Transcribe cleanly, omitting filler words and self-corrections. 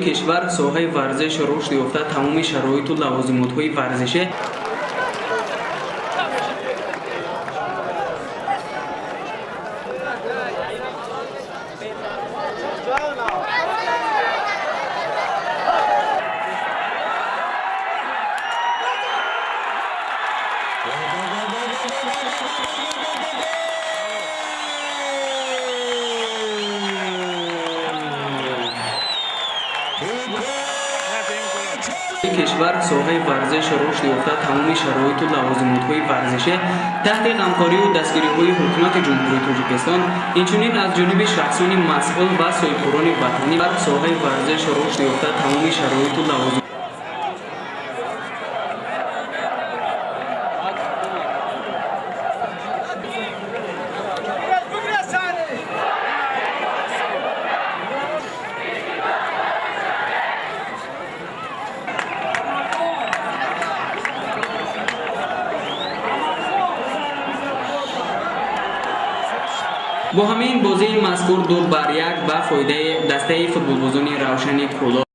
Кишвар соҳаи варзиш рушд ёфта, тамоми шароиту лавозимотҳои варзишӣ кишвар соҳаи варзиш рушд ёфта, тамоми шароиту лавозимотҳои варзишӣ таҳти ғамхорию дастгириҳои ҳукумати Ҷумҳурии Тоҷикистон, инчунин аз ҷониби шахсони масъул ва соҳибкорони ватанӣ соҳаи варзиш рушд ёфта, тамоми шароиту лавозим бо ҳамин бозии мазкур 2-1 ба фоидаи дастаи футболбозони Равшани Кӯлоб.